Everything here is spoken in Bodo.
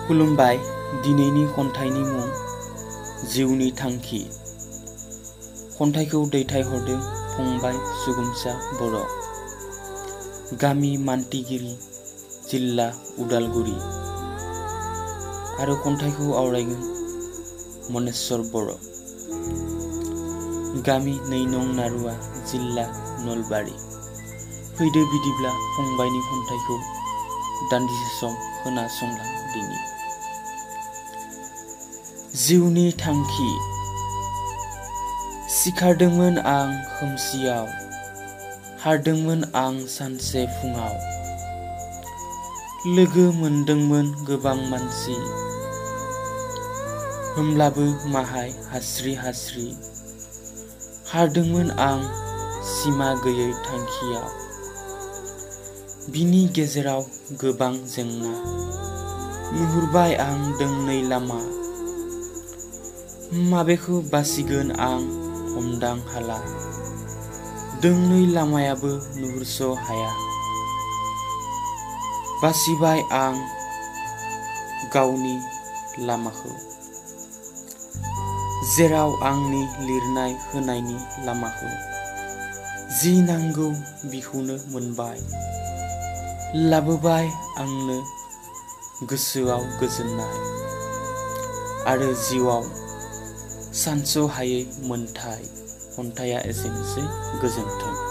खुलुमबाय। दिनैनि खन्थाइनि मुं जिउनि थांखि। खन्थाइखौ दैथायहरदों फंबाय सुगुमसा बर'। गामि मानतिगिरि, जिल्ला उदालगुरि। आरो खन्थाइखौ आवरायगोन मनेस्वर बर'। गामि 2 नं नारुवा, जिल्ला नलबारि। फैदो बिदिब्ला फंबायनि खन्थाइखौ दान्दिसे सम खोनासंलांदिनि। जिउनि थांखि। सिखारदोंमोन आं खोमसियाव, हारदोंमोन आं सानसे फुङाव। लोगो मोनदोंमोन गोबां मानसि, होमब्लाबो माहाय हास्रि हास्रि। हारदोंमोन आं सिमा गैयै थांखियाव। बिनि गेजेराव गोबां जेंना, नुहुरबाय आं दोंनै लामा। माबेखौ बासिगोन आं हमदां हाला, दोंनै लामायाबो नुहुरस' हाया। बासिबाय आं गावनि लामाखौ, जेराव आंनि लिरनाय होनायनि लामाखौ। जि नांगौ बिखौनो मोनबाय, लाबोबाय आंनो गोसोआव गोजोननाय। आरो जिउआव सानस'हायै मोनथाय। खन्थाइया एसेनोसै, गोजोन्थों।